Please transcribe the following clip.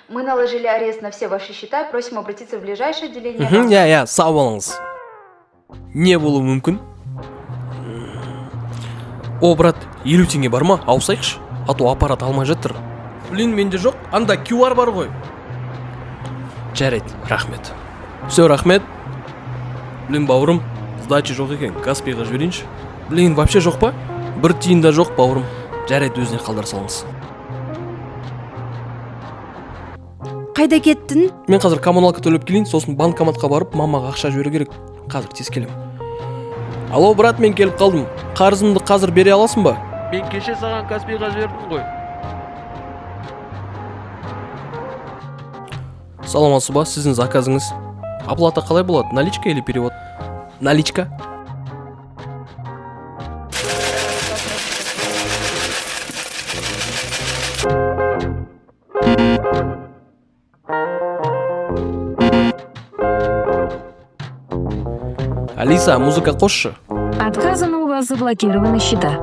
Мы наложили арест на все ваши счета и просим обратиться в ближайшее отделение банка. Иә, сау болыңыз. Не болуы мүмкін? О, брат, 50 теңге бар ма? Ауысайықшы, а то аппарат алмай жатыр. Блин, менде жоқ. Анда QR бар ғой. Жарайды, рахмет. Все, рахмет. Блин, бауырым, сдача жоқ екен, Каспийға жіберейінші. Блин, вообще жоқ па? Бір тиын да жоқ, бауырым. Жарайды, өзіне қалдыра салыңыз. Қайда кеттің? Мен қазір коммуналка төлеп келейін, сосын банкоматқа барып, мамаға ақша жіберу керек. Қазір тез келемін. Алло, брат, мен келіп қалдым. Қарызымды қазір бере аласың ба? Мен кеше саған Каспийға жібердім ғой. Саламатсыз ба, сіздің заказыңыз. Оплата қалай болады, наличка или перевод? Наличка. Алиса, музыка қосшы. Отказано, у вас заблокированы счета.